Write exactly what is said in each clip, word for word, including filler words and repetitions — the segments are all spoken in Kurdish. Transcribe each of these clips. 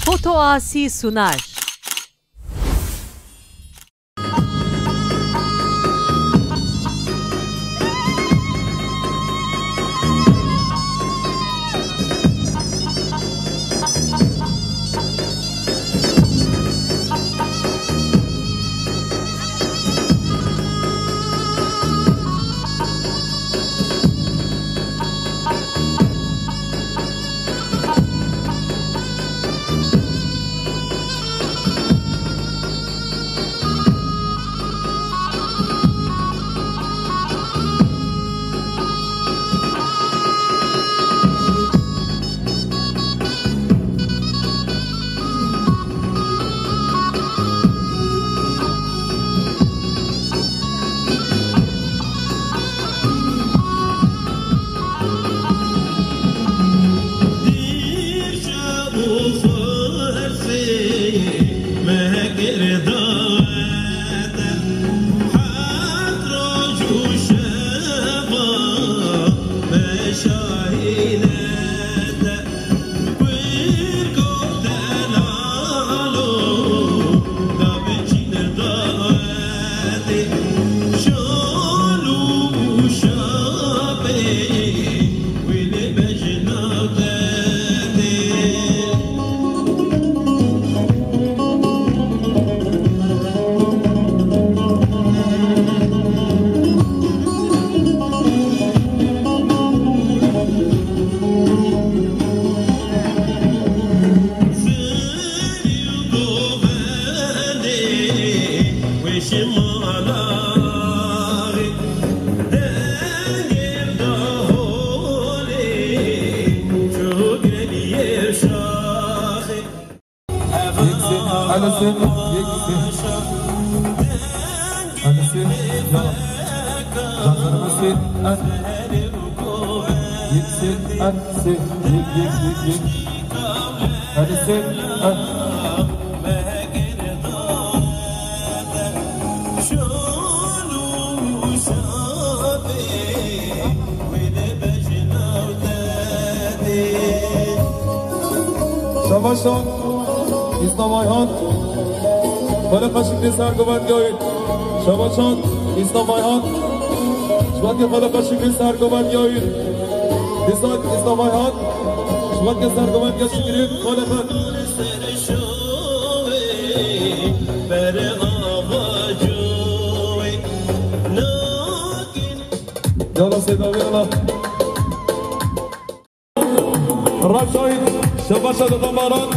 Foto Asi sunar. Yek sê, alo sê, yek sê. Alo sê, ya. Jandarma sê, eh. Yek sê, eh, sê, yek, yek, yek, yek. Alo sê, eh. Şabaş lan, Îslam Ayhan. Xaliqa Şükrü ser govendiyayî. Şabaş lan, Îslam Ayhan. Ji wekî Xaliqa Şükrü ser govendiyayî. Dîsa Îslam Ayhan. Ji wekî ser govendiya Şükrü. Xaliqa. Yala Seyda, yala. Raşayî, şebaşa dixwe maran.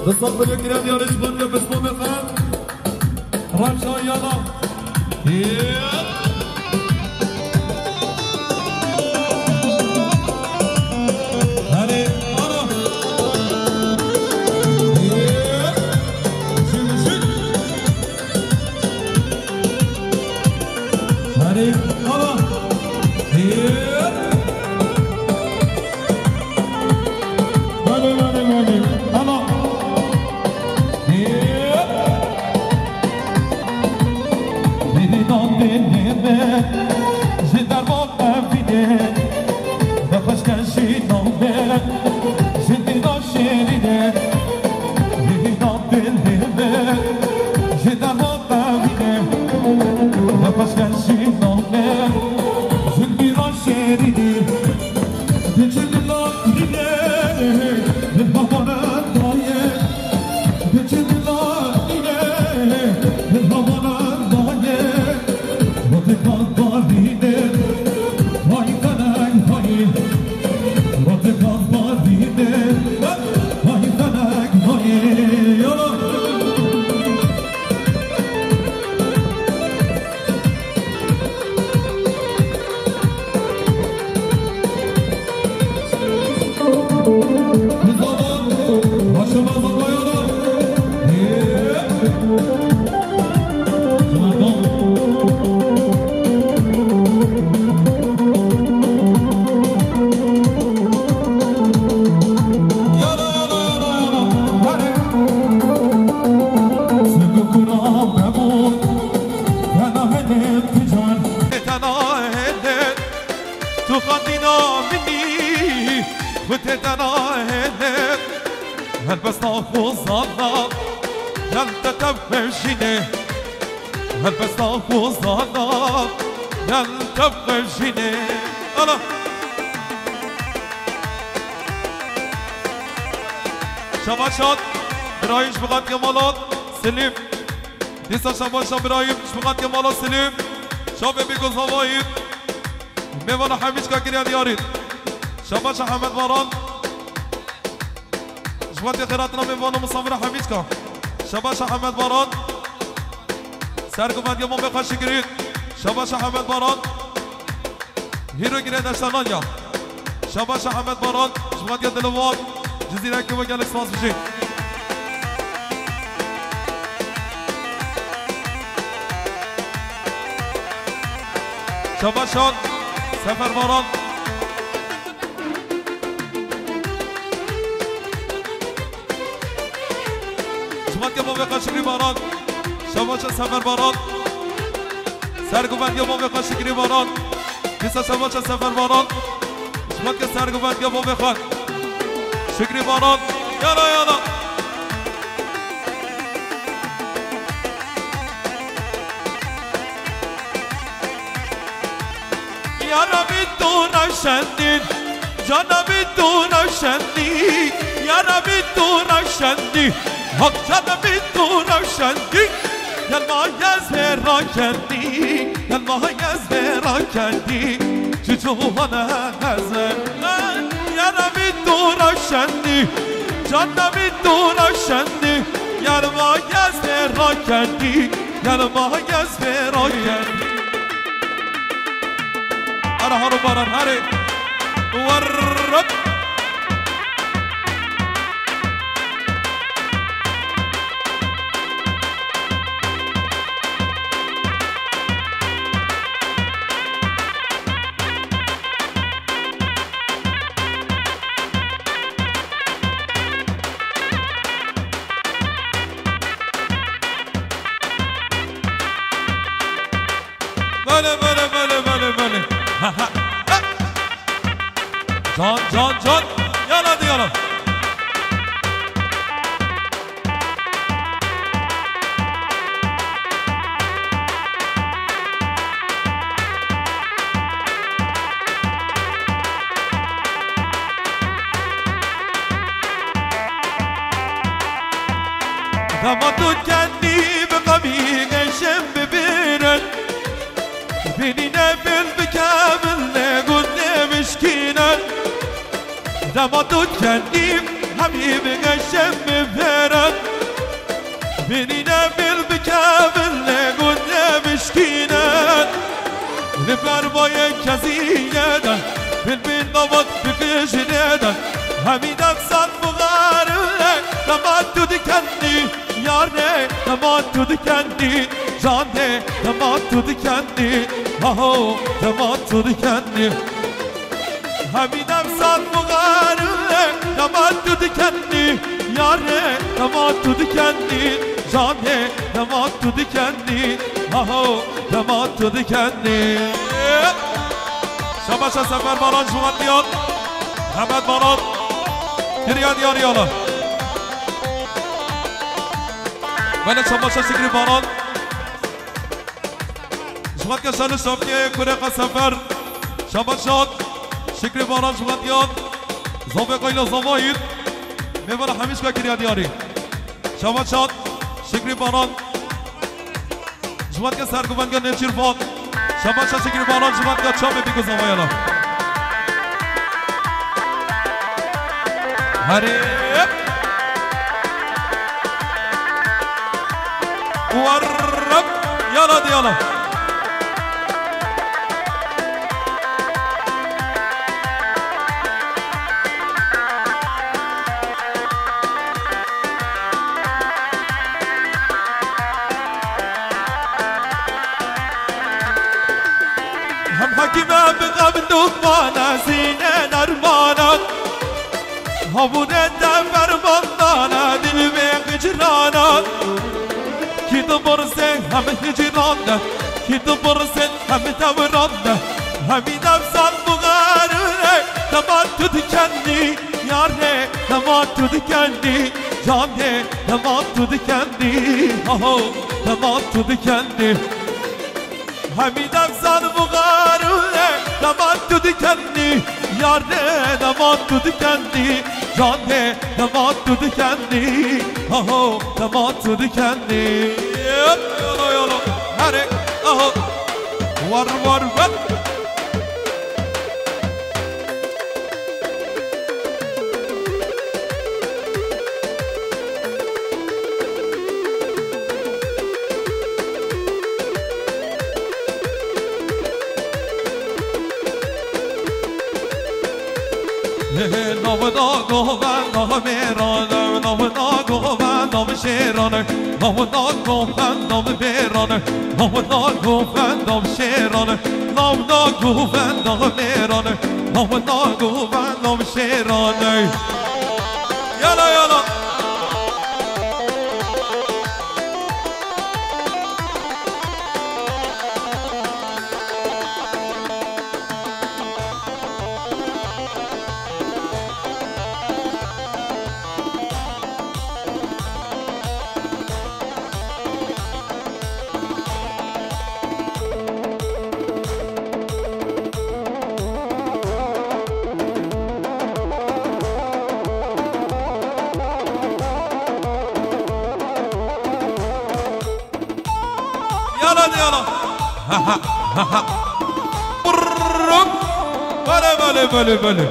Di sed milyon giran yarış bun ve bismillah. Raşayî, yala. Yeah. Hadi, ana. Yeah. Şut, şut. Hadi, ana. Yeah. Hadi, hadi, hadi. Ana. Yeah. Beni dön, beni Helbesta xwezana, gel te tev mejînê. Helbesta xwezana, gel tev mejînê. Ala. Şabaşan, birayî ji Bixatiya Malan, Silîm. Dîsa şabaşan birayî ji Bixatiya Malan, Silîm. Şabê bî gozavayî. Mêvana Hemîçka kiriya diyarî. Şabaşa Hemed Baran. Ji xwetê xêratina mêvana misafira Hemîçka. Şabaşa Hemed Baran. Serguvendiya Mamê Xweşikirî. Şabaşa Hemed Baran. Hîro girê deştananya. Şabaşa Hemed Baran. Ji xwetiya Dilivan. Cizîrekê we gelek spas bijî. Şabaşan Sefer Baran. Şabaşa Bavê Xwe Şikrî Baran. Şabaşa Sefer Baran. Serguvendiya Bavê Xwe Şikrî Baran. Dîsa şabaşa Sefer Baran. Şabaşa serguvendiya Bavê Xwe Şikrî Baran. Yala yala. Ya Rabbi tu reşendî, cana bi tu reşendî, ya Rabbi tu reşendî, Hak cana bi tu reşendî, gel ma yez vera kendî, gel ma yez vera kendî, çiço hane heze. Ya Rabbi tu reşendî, cana bi tu reşendî, gel ma yez vera kendî, gel ma yez vera kendî. Ara haro baran, hare. Warrap. Belê, belê, belê, belê, belê. Ha, ha, ha. Can, can, can. Yala hadi yala. Dema tu kendî bi qemî geşim bibirin. Bînîne bil bi kevin lê gundê mişkîne. Dema tu kendî hemî bi geşim bibirin. Bînîne bil bi kevin lê gundê mişkîne. Li ber bayê kezîye de, bil bi navat bi gijrê de. Hemî dem sat bixarin lê, dema tu dikendî. Yarê, dema tu dikendî, canê, dema tu dikendî, haho, dema tu dikendî. Hemî dem sat bixarin lê, dema tu dikendî, yarê, dema tu dikendî, canê, dema tu dikendî, haho, dema tu dikendî. Şabaşa Sefer Baran ji Wendiyan, Hemed Baran, kiriya diyarî yala. Belê şabaşa Şikrî Baran. Ji xwe dike şer li şafkê kurê xwe Sefer. Şabaşat Şikrî Baran ji xwe diyan. Zavê qayla zavayî. Mêvana Hemîşka kiriya diyarî. Şabaşat Şikrî Baran. Ji xwe dike serguvendiya Nêçîrvan. Şabaşa Şikrî Baran ji xwe dike çavê bî ku zavayana. Herê. Warrap. Yala hadi yala. Hem hekîme bi qebl dûkmane zîne dermana. Habûne te fermandane dil vê hicrana. Kî dibirsê hem hicran de, kî dibirsê hem tewran de. Hemî nefsan bixerine, dema tu dikendî. Yare, dema tu dikendî, canê, dema tu dikendî, aho, dema tu dikendî. Hemî devsan bu garûne, dema tu dikendî, yare, dema tu dikendî, canê, dema tu dikendî, aho, dema tu dikendî. Yolo, yolo, yolo. Hare, aho. War, war, war. Navda govenda mêrane, navda govenda şêrane, navda govenda mêrane, navda govenda şêrane, navda govenda mêrane, navda govenda şêrane. Yala, yala. Yala de yala. Ha, ha, ha, ha. Brrrr. Bale, bale, bale, bale.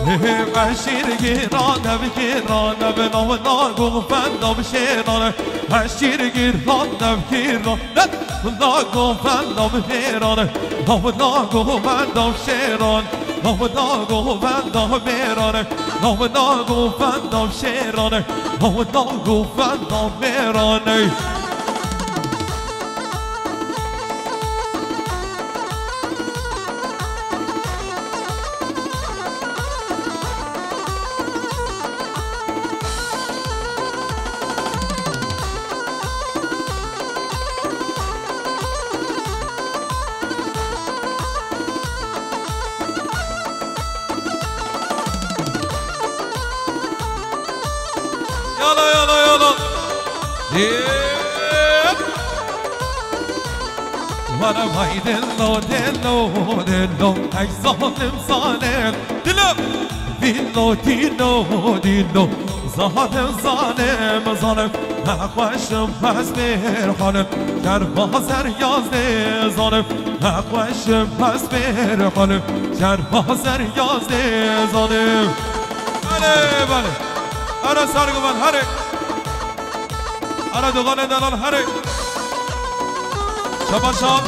He, he, eşîr girane, bi girane, bi navna govenda bi şêrane. Eşîr girane, bi girane, bi navna govenda bi şêrane. Navna govenda bi şêran. Navna govenda mêrane, navna govenda şêrane, navna govenda mêrane. Yala, yala, yala. Hep. Vara vay delo, delo, delo. Ay zalim, zalim. Dilo. Dilo, dilo, dilo. Zalim, zalim, zalim. Nexweşim ez bêr xalim. Şerbazer yazdê zalim. Nexweşim ez bêr xalim. Şerbazer yazdê zalim. Bale, bale. Ara Serguvan, herê. Ara Doğanê delal, herê. Şabaş şam.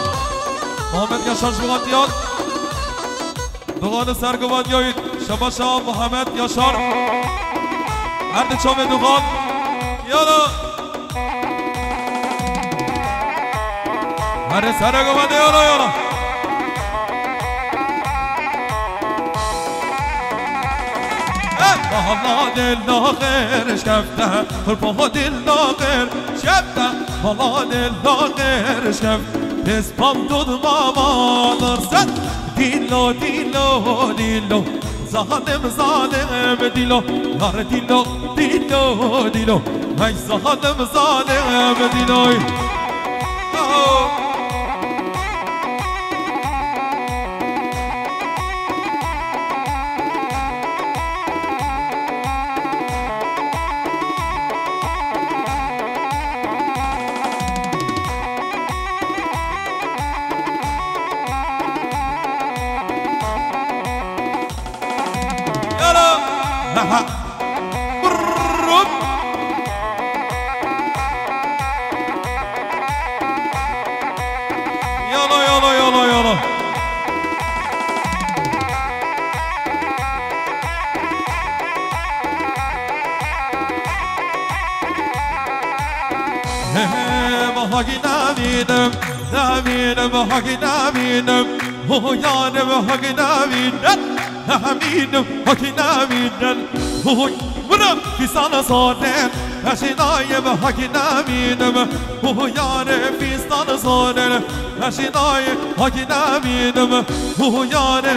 Muhammed Yaşar Jugan Diyar. Doğanê Serguvan yoyit. Şabaş şam, Muhammed Yaşar. Her di çavê Doğan. Yala. Herê Serguvan de yala, yala. Hala dil daxir şkefte, hırpo dil daxir şkefte, hala dil daxir şkef. Pes pam dud mama dırset, dilo, dilo, dilo. Zalim, zalim, dilo, yar dilo, dilo, dilo. Ay zalim, zalim, dilo. Oh. Yala. Ha, ha. Brrrr. Yala, yala, yala, yala. He, he, bahagî navînim, navînim, bahagî navînim. Ho, ho, yarê bahagî navînim. Navînim, hakî navînin. Huy, bira, fîstan sorin, eşînayê bi hakî navînim. Huy, yarê, fîstan sorin, eşînayê, hakî navînim. Huy, yarê.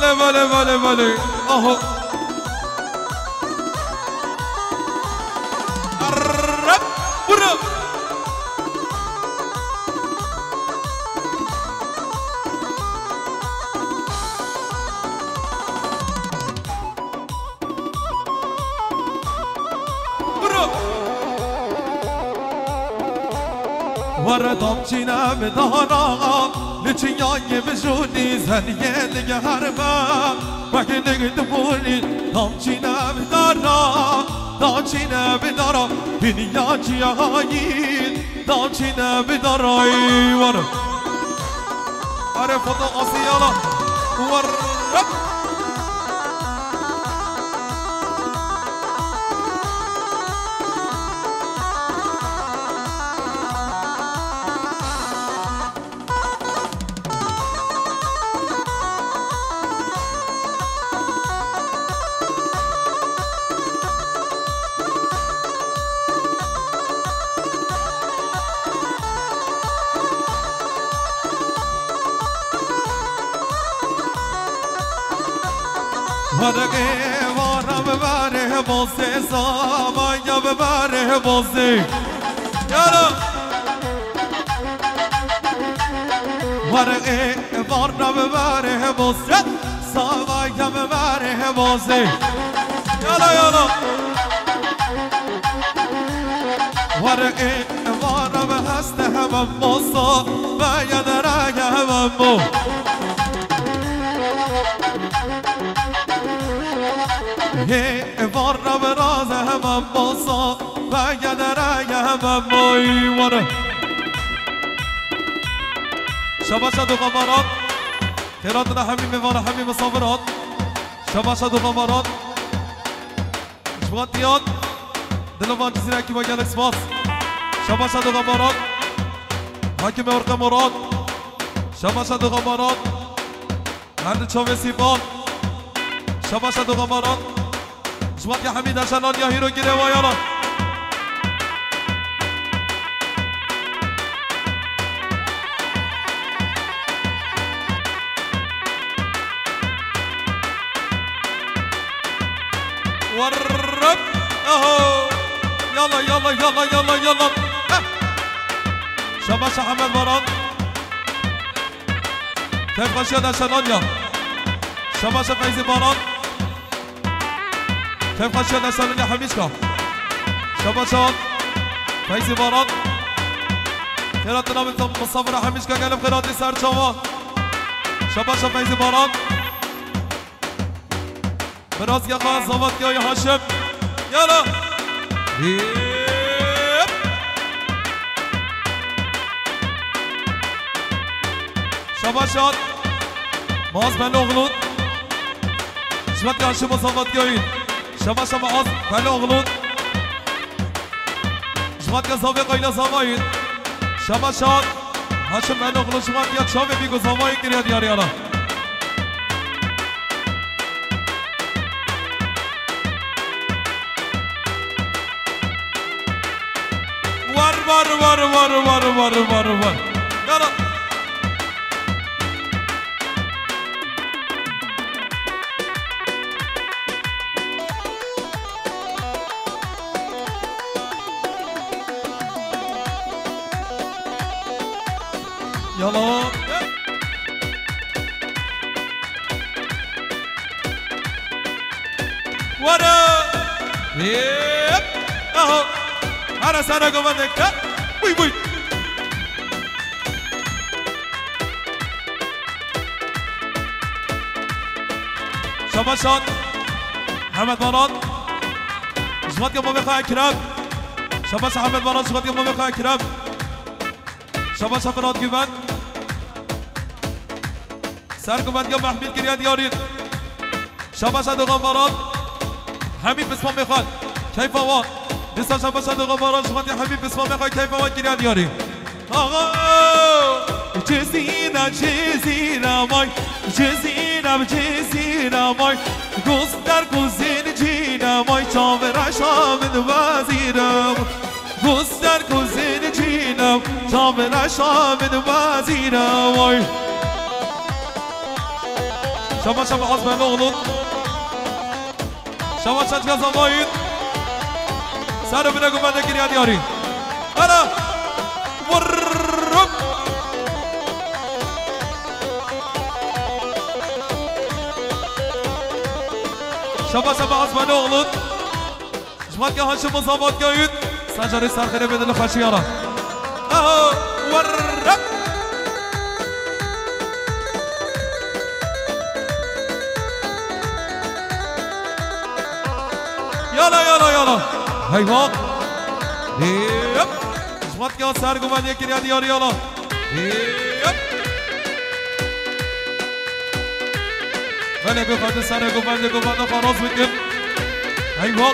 Vale, vale, vale, vale. Aho. Arrap, bura. Bro. Were damçîne bi dara, li çiyayê bi jûnî zeriyê li geher be. Wekî lig dibûnî damçîne bi dara, damçîne bi dara, dinya çiyayî. Daçîne bi darayî war. Are foto asiyala. War. Verê vara bi verê bozê, zavaya bi verê bozê. Yara. Verê vara bi verê bozê, zavaya bi verê bozê. Yara, yara. Were ê wara bi heste hemam bosa, ve ye derege hemam bo. Hê wara bi raze hemam bosa, ve ye derege hemam bo. Were. Şabaşa doxamaran. Xêratina hemî mêvana, hemî misafiran. Şabaşa doxamaran. Ji van tiyan, dilovan Cizîre ekîba gelek spas. Şabaşa doxamaran. Hakime Orte Murat. Şabaşa doxamaran. Her di çavê Sîpan. Şabaşa doxamaran. Ji van tiya Hemîd Eşenan ya hîro girê wayana. Warrap. Aho. Yalla, yalla, yalla, yalla, yalla. Heh. Şabaşa Hemed Baran. Kevxaşiya Deşananya. Şabaşa Feyzi Baran. Kevxaşiya Deşananya Hemîşka. Şabaşa Feyzi Baran. Xêratina min tam misafira Hemîşka gelim xêratî ser çawa. Şabaşa Feyzi Baran. Biraz yaka zavat ya Haşim. Yala. Hep. Şabaşat. Maz ben oğlun. Şivat ya Haşim zavat ya. Şabaşa Maz ben oğlun. Şivat ya zavê qayla zavayın. Şabaşat. Haşim ben oğlun şivat ya çavê bigo zavayı kiriya diyar yala. Var, var, var, var, var, var, var, var. Yala. Yala. Were. Yep. Aho. Hara sana govendek. Buy, buy. Şabaşan. Hemed Baran. Şubat ya Mame Xay Ekrem. Şabaşa Hemed Baran, Şubat ya Mame Xay Ekrem. Şabaşa Fırat Güven. Ser Güven ya Mehmet Girya Diyari. Şabaşa Doğan Baran. Hemî pisma mexal. Keyfa wan. Disa şabaşa Doğan Baran, Şubat ya Hemî pisma mexal, keyfa wan Girya Diyari. Ağa, Cezîre, Cezîre vay, Cezîre, Cezîre vay, Goster ku zincîre vay, çavê reşa min wezîre. Goster ku zincîre, çavê reşa min wezîre vay. Şabaş Şabaş Azmenoglu. Şabaş Şabaş Yazamayin. Ser bine gumende kiriya diyarî. Ana! Vurruk! Şabaş Şabaş Azmenoglu. Ji vatke Haşim û Zavatke Ûd. Sacarê ser xêrê bê dilê xweşiya re. Aha, werrek. Yala, yala, yala. Heyva. Hep. Ji vatke ser guvendiye kiriya diyar yala. Yep. Belê bê xwe di serê guvendê guvenda xwe rast bikin. Heyva.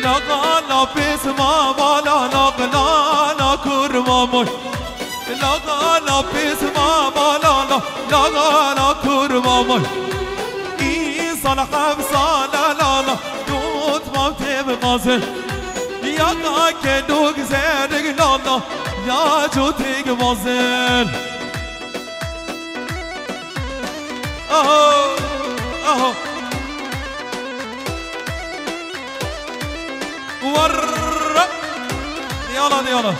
Lagana pêsma balana qilana kurma moy. Lagana pêsma balana, lagana kurma moy. Îsal hevsa lalana, dût mam tê bixwazin. Ya ka kedok zerg lala, ya cotik bazin. Aho, aho. Warra. Yala, yala.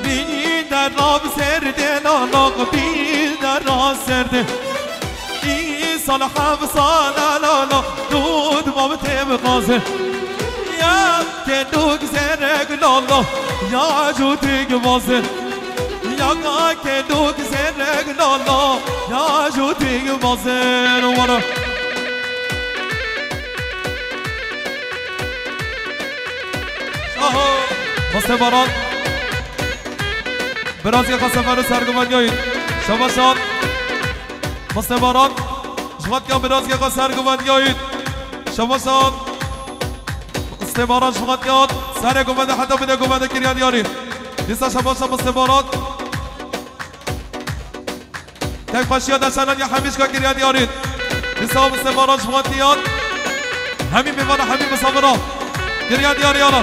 Bîn dera bi serdê, la, la, bîn dera serdê. Îsal hevsa, la, la, la, dûd ma bi tê bixaze. Ya kedok zerek, la, la, ya cotik baze. Ya ka kedok zerek, la, la, ya cotik baze. Wara. Aho. Mastê Baran. Birazê xwe seferê serguvendiyayî. Şebaşan. Mastê Baran. Ji xwe diya birazê xwe serguvendiyayî. Şebaşan. Mastê Baran ji xwe diya. Serê guvende heta bide guvende kiriya diyarî. Dîsa şebaşan Mastê Baran. Tek xweşiya deşanan ya hemî ji ka kiriya diyarî. Dîsa Mastê Baran ji xwe diya. Hemî mêvana hemî misafira. Kiriya diyarî yana.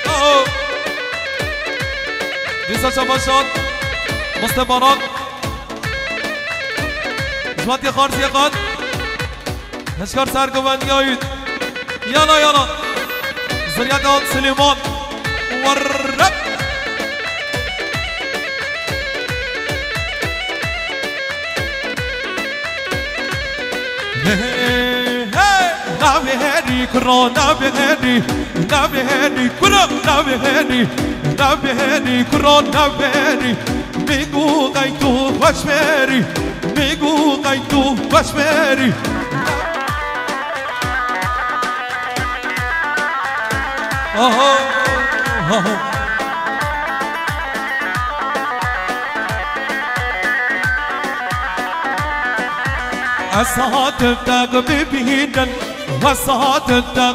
Ao. Dîsa şebaşan. Mastê Baran. Ji xwe diya xarziyê qat. Hişkar serguvendiyayî. Yala, yala. Zirya Dawud Silêman. Werrek. Hey, hey, hey. Navê herî kuro, navê herî, navê herî kuro, navê herî, navê herî kuro, navê herî. Mîngo qey tu xweş berî, mîngo qey tu xweş berî. Aha, aha. Ez hatim te bibînin. Wesa tu te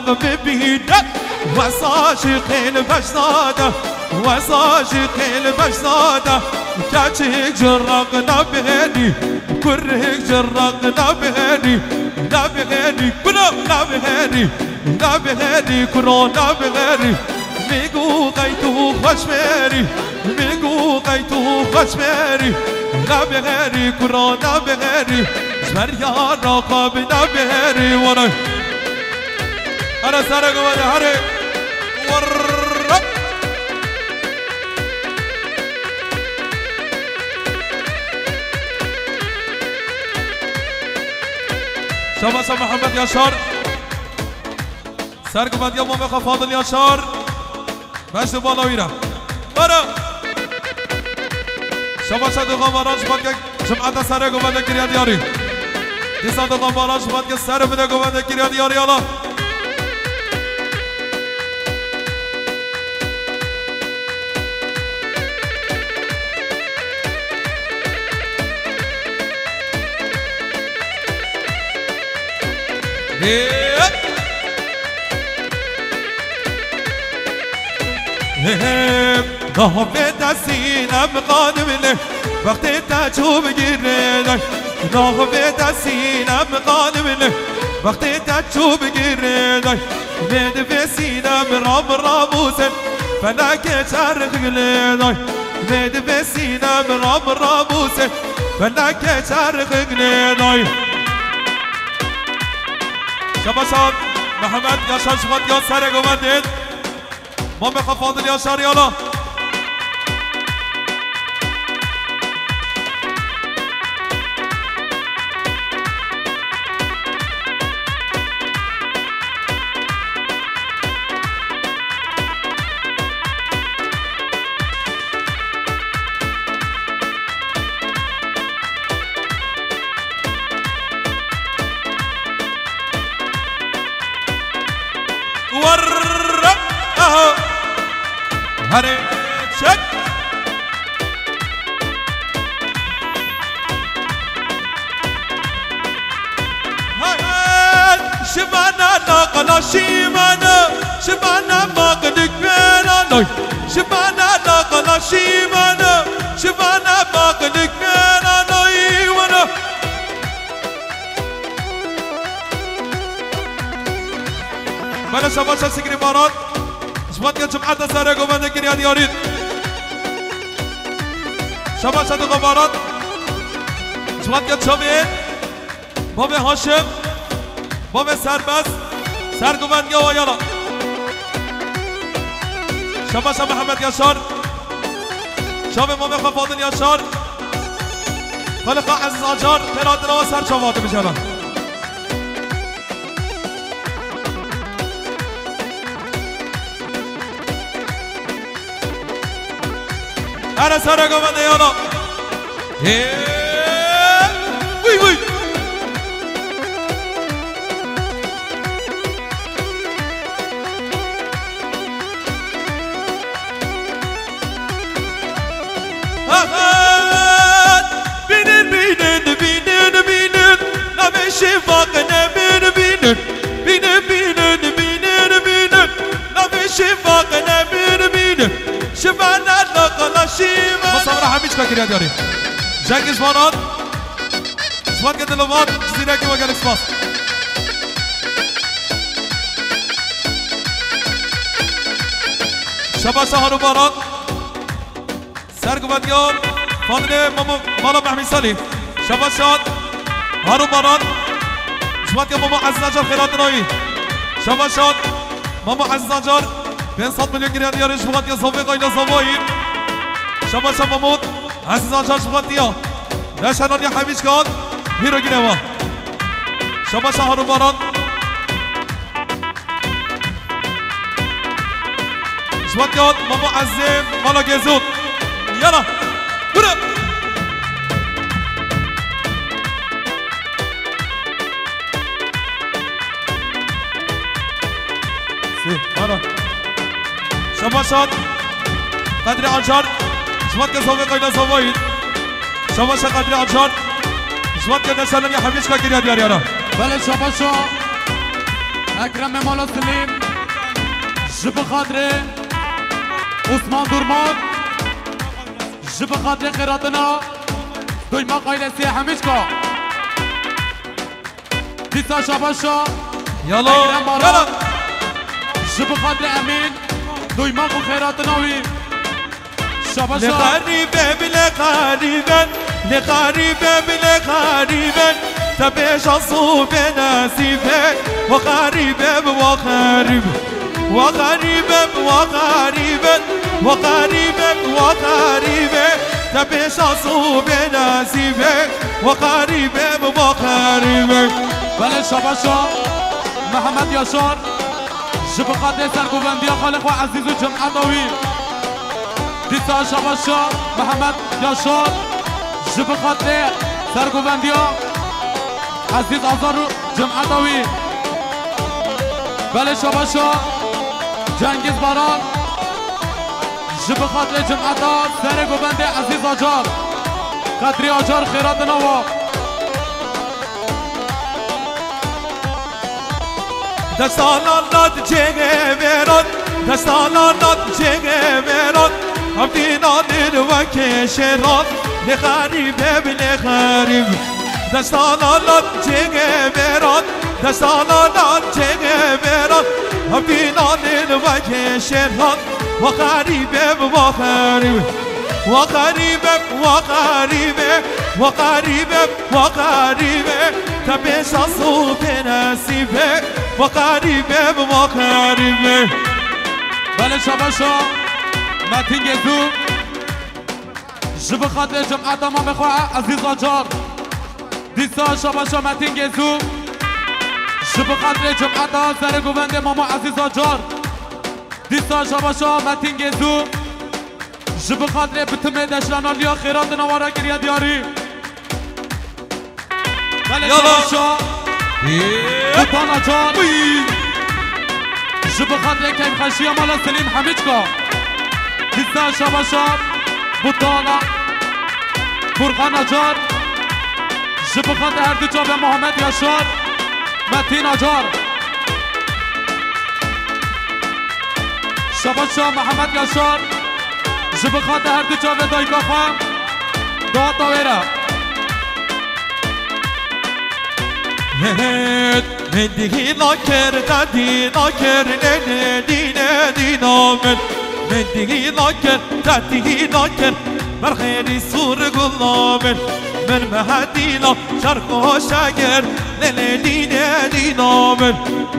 bibîne, wesa ji qêl beşna de, wesa ji qêl beşna de. Keçik ciraq nabênî, kurik ciraq nabênî, nabênî, kuro nabênî, nabênî, kuro nabênî. Mîngo qey tu xweş berî. Mîngo qey tu xweş berî, nabêherî, kuro nabêherî, ji ber yara xwe bi nabêherî, were. Here sere guvene, here. Were. Şabaşa Mihemed Yaşar. Serguvendiya mamê xwe Fadil Yaşar. Beş li bala wî re. Bara. Şebaşa Dogan Baran ji Batke cimeta serê govende kiriye diyarî. Dîsa Dogan Baran ji Batke serê bide govende kiriye diyarî, yala. Hê! Hê, hê! Navê te Sînem Xanimê, wextê te çû bi girê day. Navê te Sînem Xanimê, wextê te çû bi girê day. Vê divê Sînem ram ram û sen, felekê çerxik lê day. Vê divê Sînem ram ram û sen, felekê çerxik lê day. Şabaşan Mehmet Yaşar Şubat ya serê govendên. Mamê xwe Fadil Yaşar yala. Werre! Aho! Herê çek! Hey, hey! Şivana naqla şivana, şivana maqdik veranoy. Şivana naqla şivana, şivana maqdik veranoy wana. Bele şabaşa Sigrî Baran. Ji wan ke cumeta serê govendê kiriya diyarî. Şabaşa di Baran. Ji wan ke çavê. Bavê Haşim. Bavê Serbest. Ser govend ya yala. Şabaşa Mehmet Yaşar. Çavê mamê xwe Fadil Yaşar. Xaliqa Eziz Acar, xêratina we ser çava dibijana. Here sere govende yala. Hê! Uy, uy! Ahan! Bînin, bînin, bînin, bînin. Navê şêfa qine min bînin. Bînin, bînin, bînin, bînin. Navê şêfa qine min bînin. Şifa nerede qala şîvan. Mustafa Hemîçka kiriya diyarî. Cengiz Baran. Ji wan ke dilovan, Cizîrekê we gelek spas. Şebaşa Harun Baran. Serguvendiyan, Fadilê Mamo, Mala Mehmî Salî. Şebaşa Harun Baran. Ji wan ke Mamo Eziz Acar xêratina wî. Şebaşa Mamo Eziz Acar. Pênc sed milyon giriya diyarê ji wan ke Zavê Qayla Zavayî. Şebaşa Mamo. Eziz Acar ji xwe diya. Neşananiya hemî çikan. Hîro gine wa. Şabaşa Harun Baran. Ji wan diya Mamo Ezî, Mala Gezûn. Yala. Bura. Sê, ana. Şabaşat. Qedrî Acar. Ji wan ke Zavê Qayla Zavayî. Şabaşa Qedrî Acar. Ji wan ke neşananiya hemî çikan kiriya diyarî ana. Belê şabaşa. Ekremê Mala Silîm. Ji bi xatirê Osman Durman. Ji bi xatirê xêratina Doyma Qaylesê hemî çikan. Dîsa şabaşa. Yala, Ekrem Baran. Yala. Ji bi xatirê Emîn. Doymak û xêratina wî. Şabaşa. Li xerîbem, li xerîbem, li xerîbem, li xerîbem. Te bêja sobê nesîbe. Wa xerîbem, wa xerîbem. Wa xerîbem, wa xerîbem. Wa xerîbem, wa xerîbem. Te bêja sobê nesîbe. Wa xerîbem, wa xerîbem. Belê şabaşa Mihemed Yaşar. Ji bi xatirê sergovendiya xalê xwe ezîz û cemeta wî. Dîsa şabaşa Mihemed Yaşar. Ji bi xatirê sergovendiya ezîz Azar û cemeta wî. Belê şabaşa Cengiz Baran. Ji bi xatirê cemeta serê govendê Ezîz Acar. Qedrî Acar xêratina wa. Destana nat cêgê mêran, destana nat cêgê mêran, hevdîna nîr wekê şêran, lê xerîbe bi lê xerîb. Destana nat cêgê mêran, destana nat cêgê mêran, hevdîna nîr wekê şêran, wa xerîbe bi wa xerîb. Wa xerîbe, wa xerîbe, wa xerîbe, wa xerîbe, te pê şans û pê nesîbe, wa xerîbe bi wa xerîbe. Belê şabaşa Metîn Gezû. Ji bi xatirê cemeta mamê xwe Ezîz Acar. Dîsa şabaşa Metîn Gezû. Ji bi xatirê cemeta serê govendê mama Ezîz Acar. Dîsa şabaşa Metîn Gezû. Ji bi xatirê bitimê deşlana liya xêratina wara kiriye diyarî. Belê Yala. Şabaşa. Yep. Kutan Acar. Uy. Ji bi xatirê keyfxweşiya mala Selîm Hemîçka. Dîsa şabaşa Butana Furkan Acar. Ji bi xatirê her du çavê Muhammed Yaşar. Metîn Acar. Şabaşa Mihemed Yaşar, ji bi xatirê her du çavê dayika xwe, daweta wê re. Hêt, min dîna kir, te dîna kir, nê, nê, dîne, dîna min. Min dîna kir, te dîna kir, berxêrî sûr gula min. Min mehedîna çerxoşe kir, lê, lê, dîne, dîna min.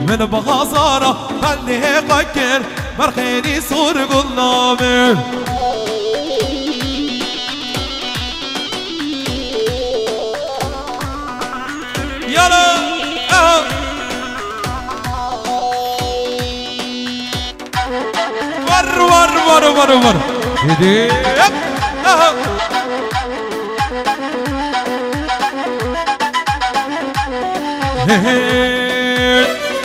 Min bi hazara xelê xwe kir, berxêrî sûr gula min. Yala, eh. War, war, war, war, war. Hidi, yap, aha. He, he.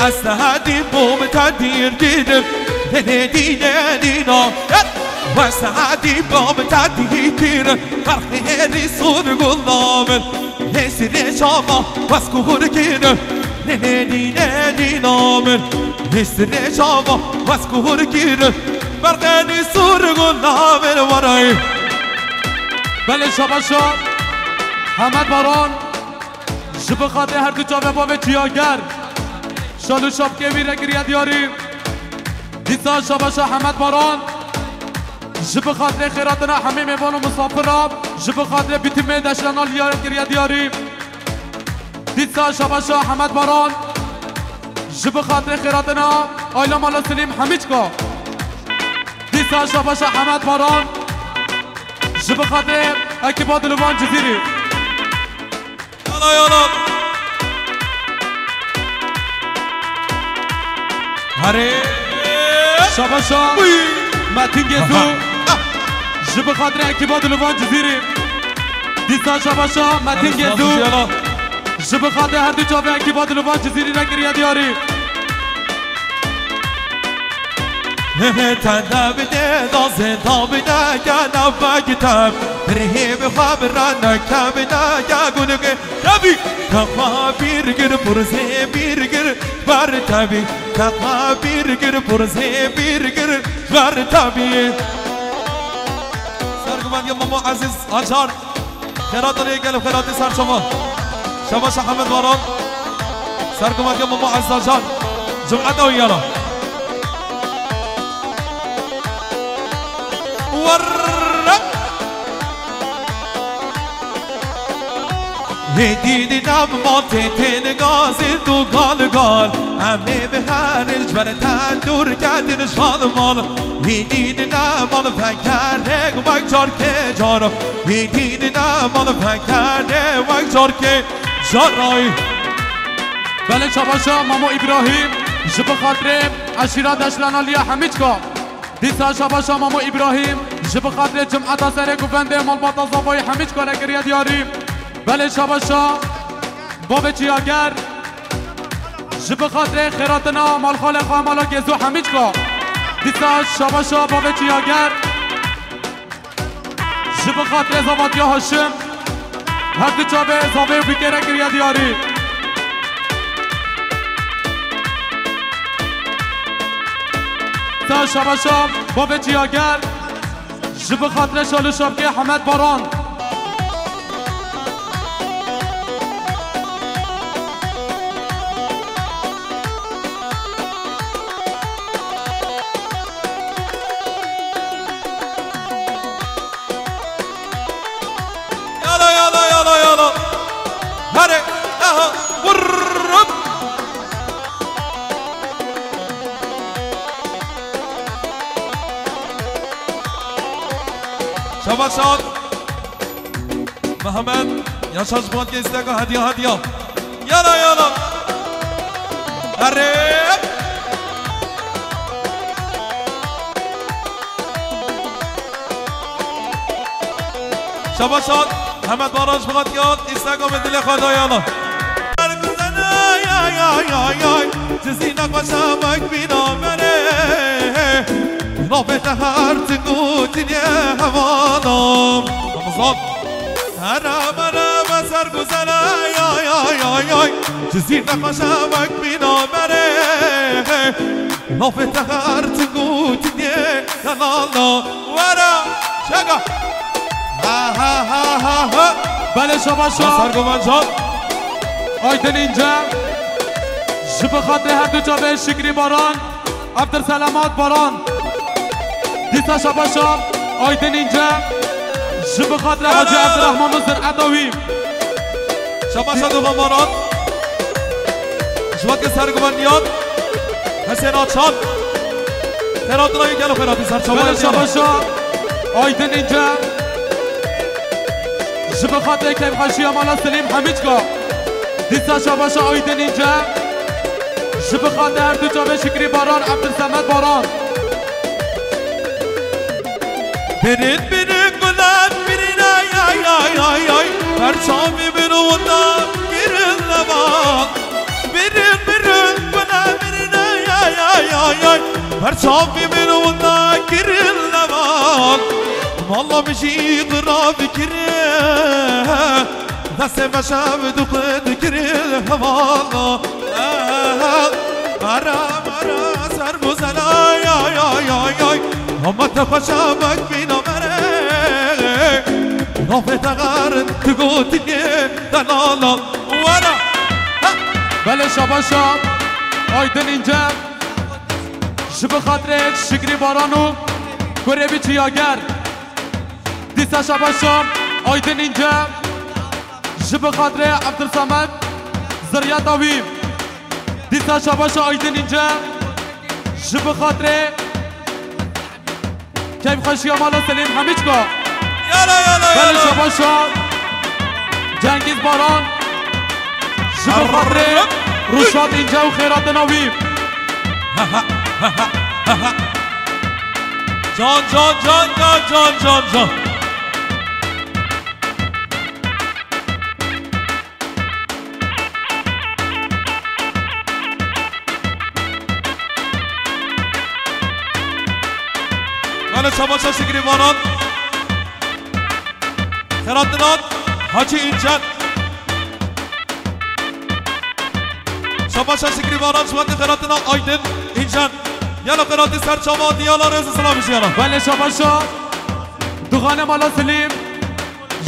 Ez te hedî bûm te dîr dîrim. Lê dîne dîna. Yat. Ez te hedî bûm te dîr dîrim. Berxêrî sûr gula min. Hêsirê çava wes kuhur kir. Nê, nê, dîne, dîna min. Hêsirê çava wes kuhur kir. Berxêrî sûr gula min warayî. Belê şabaşa Hemed Baran. Ji bi xatirê her du çavê bavê Çiyager. Şal û şapkê wî re kiriye diyarî. Dîsa şabaşa Hemed Baran. Ji bi xatirê xêratina hemî mêvan û misafira, ji bi xatirê bitimê deşlana liya kiriye diyarî. Dîsa şabaşa Hemed Baran. Ji bi xatirê xêratina aîla mala Silîm Hemîçka. Dîsa şabaşa Hemed Baran. Ji bi xatirê ekîba Dilûvan Cizîrî. Yala, yala. Hare. Şabaşa. Uy. Metin Gezu. Aha. Ah. Ji bi xatirê ekîba Dilûvan Cizîrî. Dîsa şabaşa Metin Gezu. Yala. Ji bi xatirê her du çavê ekîba Dilûvan Cizîrî re kiriye diyarî. Hê hê te de bide, dazê da bide, ke navbek te. Birhê bi xwe birane, ke bine, ke gulgê. Tebî, te xwe bîr gir, purzê bîr gir, ber tebî. Te xwe bîr gir, purzê bîr gir, ber tebî. Serguvan ya Mamo Aziz Acar. Xêrata rê gel û xêratê ser şema. Şebaşa Hemed Baran. Serguvan ya Mamo Aziz Acar. Cum'eta wî yana. Werre. Hêdî dînem mal tê tên gazî du gal gal. Em ê bi herî ji ber tendûr ketin şal mal. Hêdî dînem mal fekerek wek carkê car. Hêdî dînem mal fekerek wek carkê car ay. Belê çabaşa Mamo Îbrahîm ji bi xatirê eşîra Deşlana Liya Hemîçka. Dîsa şabaşa Mamo Îbrahîm, ji bi xatirê cimeta serê guvendê malbata Zavayî Hemîçka re kiriye diyarî. Belê şabaşa bavê Çiyager, ji bi xatirê xêratina malxalê xwe mala Gezo Hemîçka. Dîsa şabaşa bavê Çiyager, ji bi xatirê Zavatiya Haşim, her du çavê zavê û bîkê re kiriye diyarî. Şabaşa bavê Çiyager, ji bi xatirê şal û şapkê Hemed Baran. Yala, yala, yala, yala. Hadi, aha, vurrum. Şabaş, şabaş. Mehmet, yaşa ji Bankê Steka, hediya, hediya. Yala, yala. Erê. Şabaş, şabaş. Hemed Baran ji Bankê Steka, me dilê xwe da yala. Ay, ay, ay, ay, ay. Cizîna xweşa mek bîna merê. Navê te her ting û tinê hevalam. Ramazan. Herem, herem, ser güzel, ay, ay, ay, ay, ay. Cizîr nexweşe wek bîna merê. Lafê te her ting û tingê, ya la la, were. Şega. Ha, ha, ha, ha, ha. Belê, şabaş. Ser Guvencan. Aydin İnce. Ji bi xatirê her du çavê Şikrî Baran. Abdülselamat Baran. Dîsa şabaşa Aydin İnce. Ji bi xatirê Hacı Abdurrahman û zireta wî. Şabaşa Dugan Baran. Ji wekî serguvendiyan. Hesên Açan. Xêratina wî gelo xêratî ser çawa. Belê, şabaşa Aydin İnce. Ji bi xatirê keyfxweşiya mala Silîm Hemîçka. Dîsa şabaşa Aydin İnce. Ji bi xatirê her du çavê Şikrî Baran, Ebdilsemed Baran. Birin, birin, gulan, birin, ay, ay, ay, ay, ay. Her çavê min winda kirin levan. Birin, birin, gulan, birin, ay, ay, ay, ay, ay. Her çavê min winda kirin levan. Mala min jî qira bikirin. Destê me şev dixwe dikirin hevala. Ara, ara, ser guzel, ay, ay, ay, ay, ay. Hema te xweşa mek bîna merê. Navê te xerin tu gotinê delala. Wara. Ha. Belê, şabaşa Aydin İnce. Ji bi xatirê Şikrî Baran û kurê wî Çiyager. Dîsa şabaşa Aydin İnce. Ji bi xatirê Ebdilsemed, ziryeta wî. Dîsa şabaşa Aydin İnce. Ji bi xatirê keyfxweşiya mala Selîm Hemîçka. Yala, yala, yala. Belê, şabaşa Cengiz Baran. Ji bi xatirê Ruşat İnce û xêratina wî. Can, can, can, can, can, can, can. Belê, şabaşa Şikrî Baran. Xêratina Hacî İnce. Şabaşa Şikrî Baran, ji wekî xêratina Aydin İnce. Yala xêratî ser çava diyala rêz û silav ji yala. Belê, şabaşa Duxanê mala Silîm.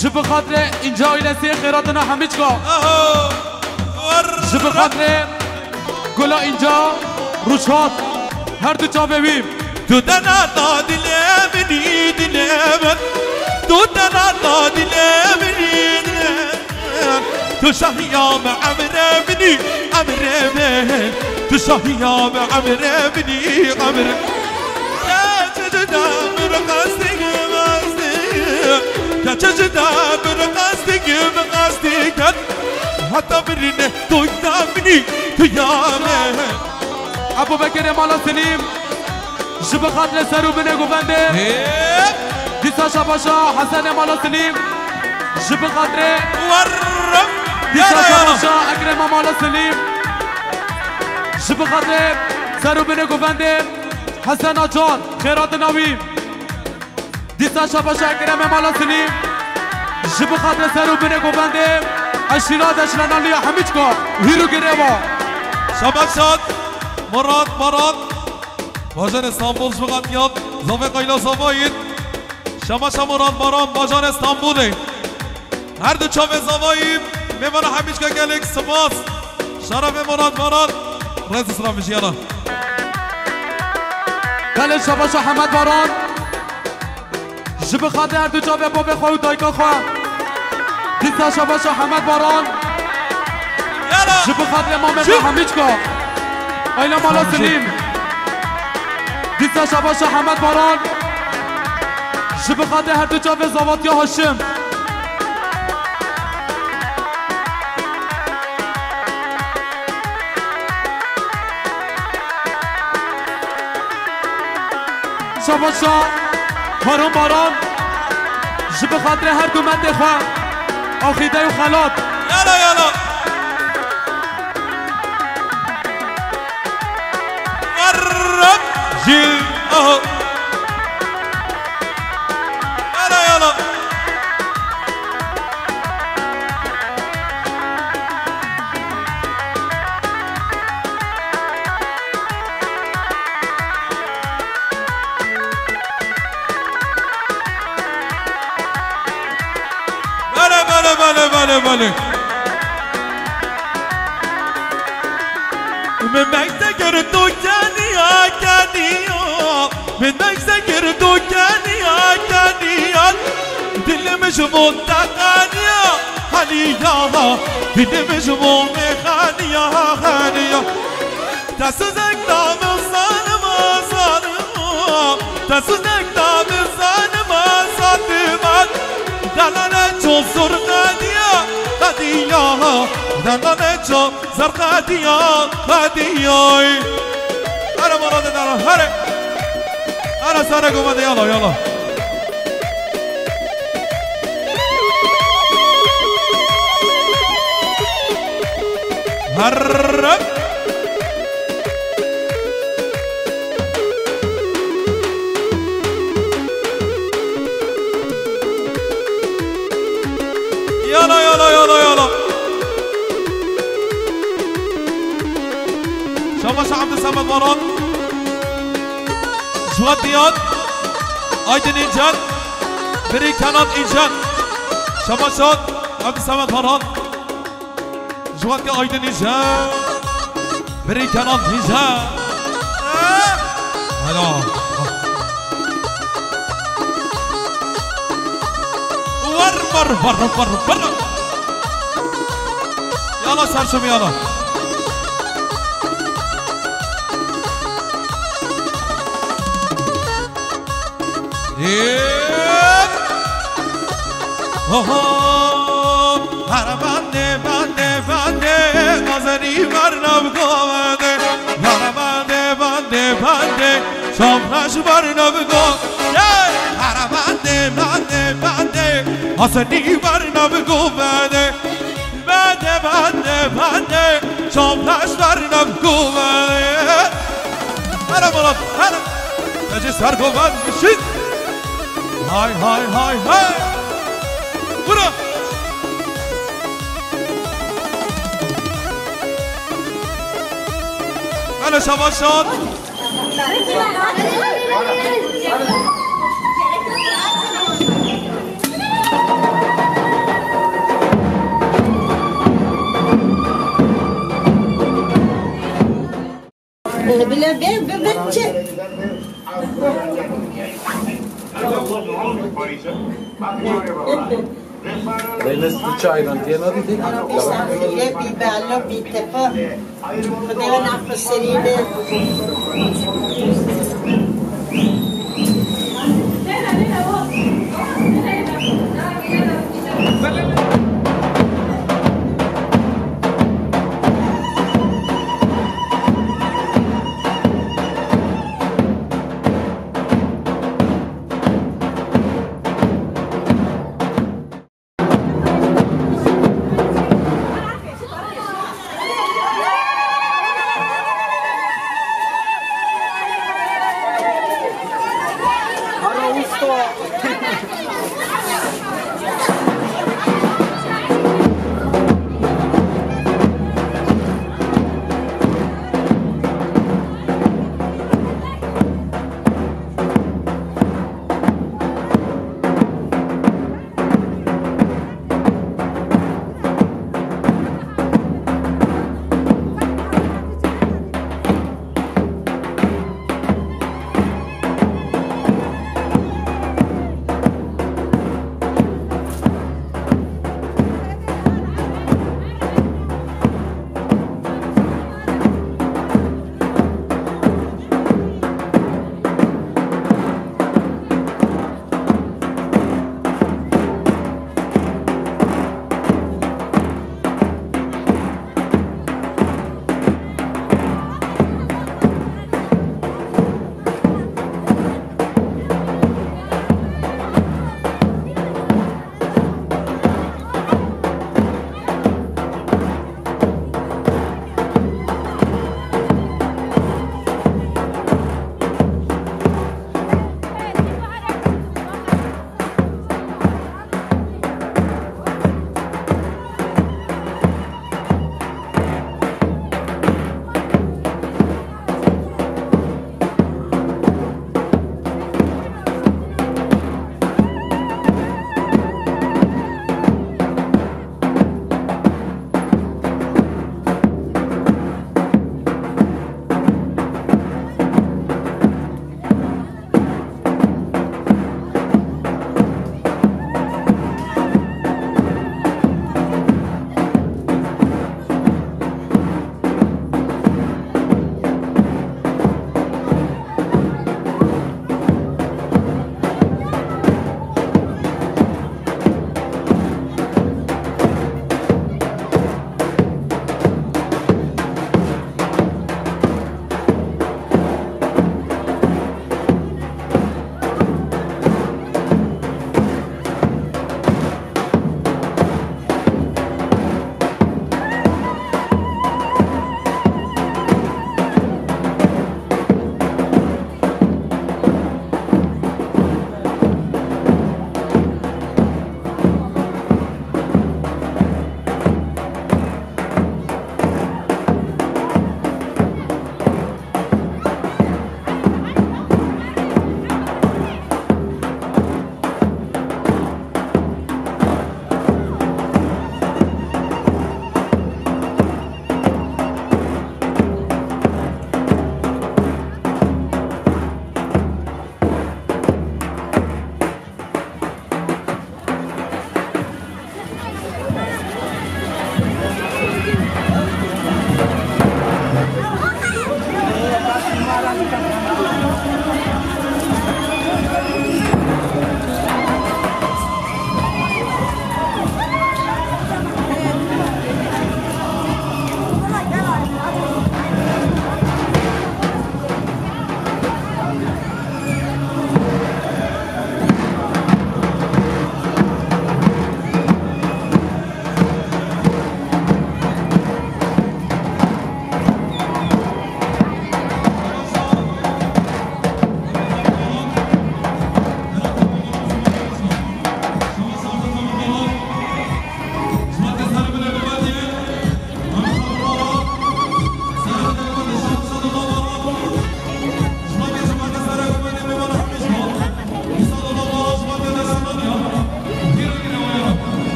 Ji bi xatirê İnce ailesê xêratina Hemîçka. Aho. Ji bi xatirê Gula İnce, Ruşhat, her du çavê wî. Tu tenata dilê min î, dilê min. Tu tenata dilê min î, dilê min. Tu şahiya me emrê min î, emrê min. Tu şahiya me emrê min î, emrê. Keçe cida min qestî, qestî. Keçe cida min qestî, qestî ket. Heta birine doyda min î, tu ya me. Ebubekirê mala Silîm. Ji bi xatirê ser û binê govendê. Hê. Dîsa şabaşa Hesenê mala Silîm. Ji bi xatirê. Warram. Dîsa şabaşa Ekrema mala Silîm. Ji bi xatirê ser û binê govendê. Hesen Acar, xêratina wî. Dîsa şabaşa Ekremê mala Silîm. Ji bi xatirê ser û binê govendê. Eşîra Deşlena Liya Hemîçka. Hîr û girê ba. Şabaşat, Murat, Murat. Bajarê Stenbol ji xatiya zavê qayla zavayî. Şemaşa Murad Baran, bajarê Stenbolê. Her du çavê zavayî, mêvana hemîşka gelek spas. Şerefê Murad Baran, rêz û silam jiyana. Belê şebaşa Hemed Baran. Ji bi xatirê her du çavê bavê xwe û dayika xwe. Dîsa şebaşa Hemed Baran. Yala. Ji bi xatirê mamê me Hemîçka. Ayla mala Silîm. Dîsa şebaşa Hemed Baran. Ji bi xatirê her du çavê zavatiya Haşim. Şebaşa Harun Baran, ji bi xatirê her du metê xwe, Aqîde û Xelat. Yala, yala. Yarab jî, aho. Yala, yala. Bele, bele, bele, bele, bele. Min mekte girto keniya, keniya. Min mekte girto keniya, keniya. Dilim ji bo te qeniya, qeniya. Dilim ji bo me qeniya, qeniya. Te sizek da min zanima, zanima. Te sizek da min zanima, zanima. Delale ço zor qediya, qediya. Delale ço zor qediya, qediya. Here mala de dara, here. Here sare goma de, yala, yala. Here. Yala, yala, yala, yala. Şabaş Abdülsamet Baran. Juat Diyan. Aydın İncan. Biri Kenan İncan. Şabaş Abdülsamet Baran. Juat ya Aydın İncan. Biri Kenan İncan. Alo. Var, var, var, var, var. Yala serçim yala. Hep. Oho. Hara bande, bande, bande. Gazeri var nav govende. Hara bande, bande, bande. Sofraş var nav go. Hey! Hara bande, bande, bande. Haseni var nav govende. Bade, bade, bade, çavdaşlarına kuvvet. Hele Murat, hele. Ece Sergovan, şit. Hay, hay, hay, hay. Vura. Hele savaşan. Bile be, be, be, çi? Reynes tu çaydan diye ne dedi? Misafire bir balo, bir tepe. Xwedê we nexwe serî be.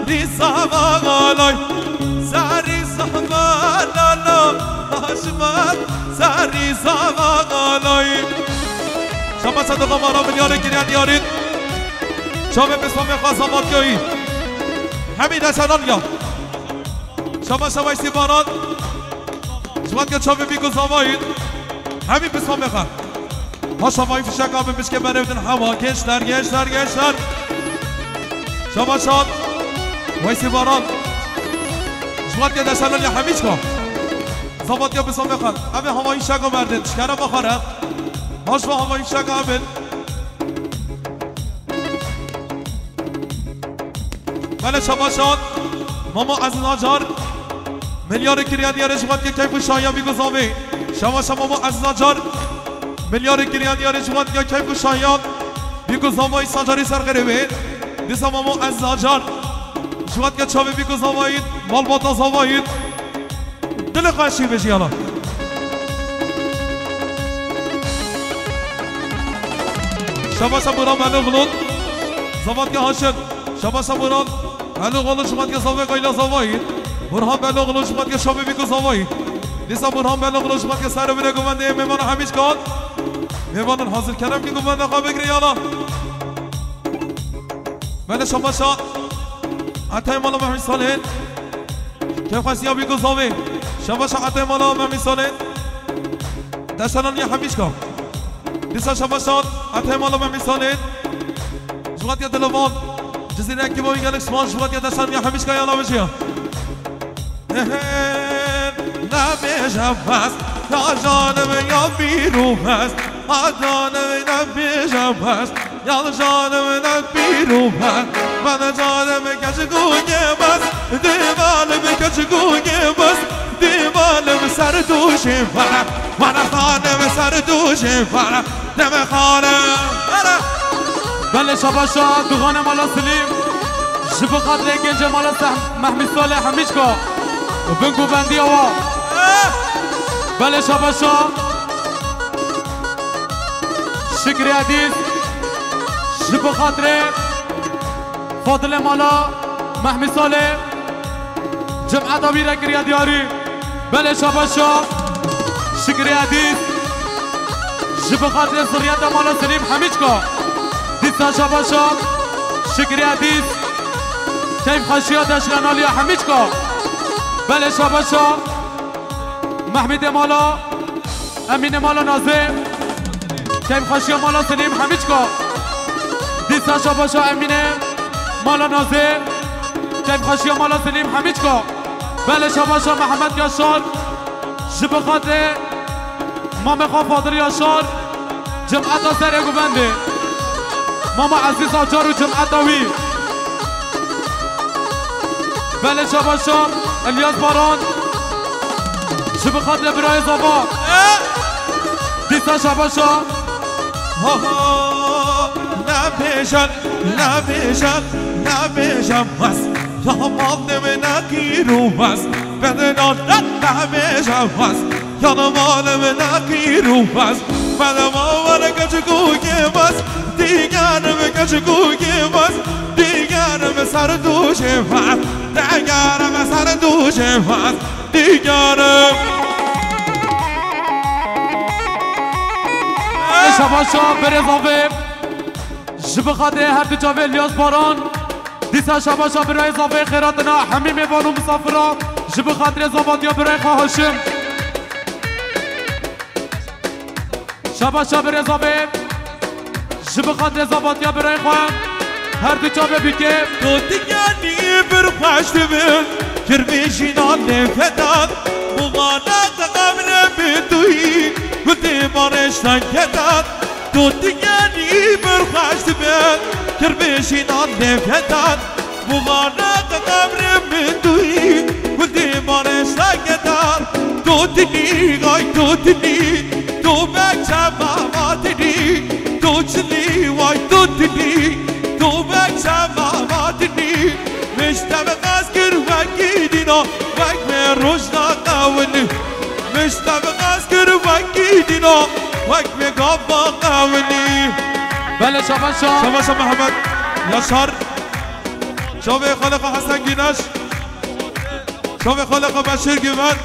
Rîza Vagalay, Serî Zavalala, Haşmet, Serî Zavalay. Şaba Sedoka Mara milyarê kiriye diyarî. Çavê pismamê xwe zavatiyayî. Hemî deşenan ya. Şaba Şaba Îstîbaran. Ji wan ke çavê bî ku zavayî. Hemî pismamê xwe. Ha şavayî fişeka min bişke berevdin hewa. Gençler, gençler, gençler. Şaba Şan. Weysî Baran. Ji wan ke deşenan ya hemî çka. Zavat ya pismamê xwe. Em ê havayî fişeka merdin. Şkere baxare. Ha şava havayî fişeka min. Belê şaba şan. Mamo Aziz Acar. Milyarê kiriye diyarê ji wan ke keyf û şahiya bî ku zavê. Şaba şan Mamo Aziz Acar. Milyarê kiriye diyarê ji wan ke keyf û şahiya bî ku zavayî sacarî ser xerê wê. Dîsa Mamo Aziz Acar. Ji wan ke çavê bî ku zavayî. Malbata zavayî. Dilê xwe şî bêjî yala. Şabaşa Burhan Beloglu. Zavatke Haşim. Şabaşa Burhan Beloglu ji wan ke zavê gayla zavayî. Burhan Beloglu ji wan ke şavê bî ku zavayî. Dîsa Burhan Beloglu ji wan ke serê bire guvendê mêvana hemî çikan. Mêvanin hazir kerem ki guvenda xwe bigire yala. Belê şabaşa. Etay mala Mehmet Salih. Kêfxwestiya bî ku zavê. Şabaşa Etay mala Mehmet Salih. Deşanan ya hemîşka. Dîsa şabaşan Etay mala Mehmet Salih. Ji wan ya dilevan. Cizîrek ki bo gelek spas ji wan ya deşanan ya hemîşka ya lavejiya. Nabêje bes, ya canım ya bîr û bes. Adanım nabêje bes. Yalnız canımdan bir ufen. Bana canım küçük uyumaz. Divalım küçük uyumaz. Divalım serduşim bana. Bana hanım serduşim bana. Deme hanım. Bana. Belê şabaşa duxane mala Silîm. Ji bi xatirê gencê mala Seh-, Mehmîd Salih hemîşka. Bin ku bendiya wa. Belê şabaşa. Şikrî Edîz. Ji bi xatirê Fadilê mala Mehmî Salê. Cemeta wî re kiriye diyarî. Belê şabaşa. Şikrî Edîz. Ji bi xatirê ziriyeta mala Selîm hemîçka. Dîsa şabaşa. Şikrî Edîz. Keyf xweşiya deşlenaliya hemîçka. Belê şabaşa. Mehmîdê mala. Emîne mala Nazê. Keyfxweşiya mala Silîm hemîçka. Dîsa şabaşa Emîne mala Nazê. Keyfxweşiya mala Silîm hemîçka. Belê şabaşa Mihemed Yaşar. Ji bi xatirê mamê xwe Fadil Yaşar. Cemeta serê guvendê. Mama Ezîz Acar û cemeta wî. Belê şabaşa Elyas Baran. Ji bi xatirê birayê zava. Dîsa şabaşa. Ha, ha, nabêjin, nabêjin, nabêjin bes. Ya malê min nekîr û bes. Bedena nabêjin bes. Yanım alem nakir û bes. Benim avar küçük uyumaz. Digerim küçük uyumaz. Digerim serduşim bes. Digerim serduşim bes. Digerim. Şabaşa berê zavê. Ji bi xatirê her du çavê Elyas Baran. Dîsa şabaşa birayê zavê xêratina hemî mêvan û misafira. Ji bi xatirê zavatiya birayê xwe Haşim. Şabaşa birê zavê. Ji bi xatirê zavatiya birayê xwe. Her du çavê bike. Gotiyanî bir xweş dibin. Kirvê jîna lê fedan. Buxana qebre bi duyî. Gul dê barêştan kedan. Gotiyanî bir xweş dibin. Kirvê jîna lê fedan. Buxana qebre bi duyî. Gul dê barêştan kedan. Gotinî, ay gotinî. Tu bekçe mamatini, tu çili, vay tu dili, tu bekçe mamatini. Mişte bi qaz kir wekî dîna, wek me rojna qewini. Mişte bi qaz kir wekî dîna, wek me gava qewini. Belê şabaşa. Şabaşa Mehmet Yaşar. Şovê xaliqa Hesen Güneş. Şovê xaliqa Beşir Güven.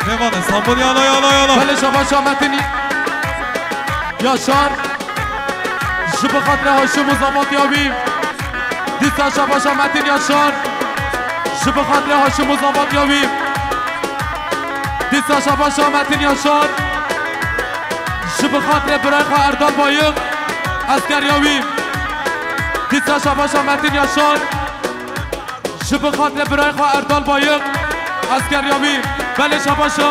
Mêvan Stenbol, yala, yala, yala. Belê şabaşa Metin Yaşar. Ji bi xatirê Haşim û zavatya wî. Dîsa şabaşa Metin Yaşar. Ji bi xatirê Haşim û zavatya wî. Dîsa şabaşa Metin Yaşar. Ji bi xatirê birayê xwe Erdal Bayik. Eskeriya wî. Dîsa şabaşa Metin Yaşar. Ji bi xatirê birayê xwe Erdal Bayik. Eskeriya wî. Belê şabaşa.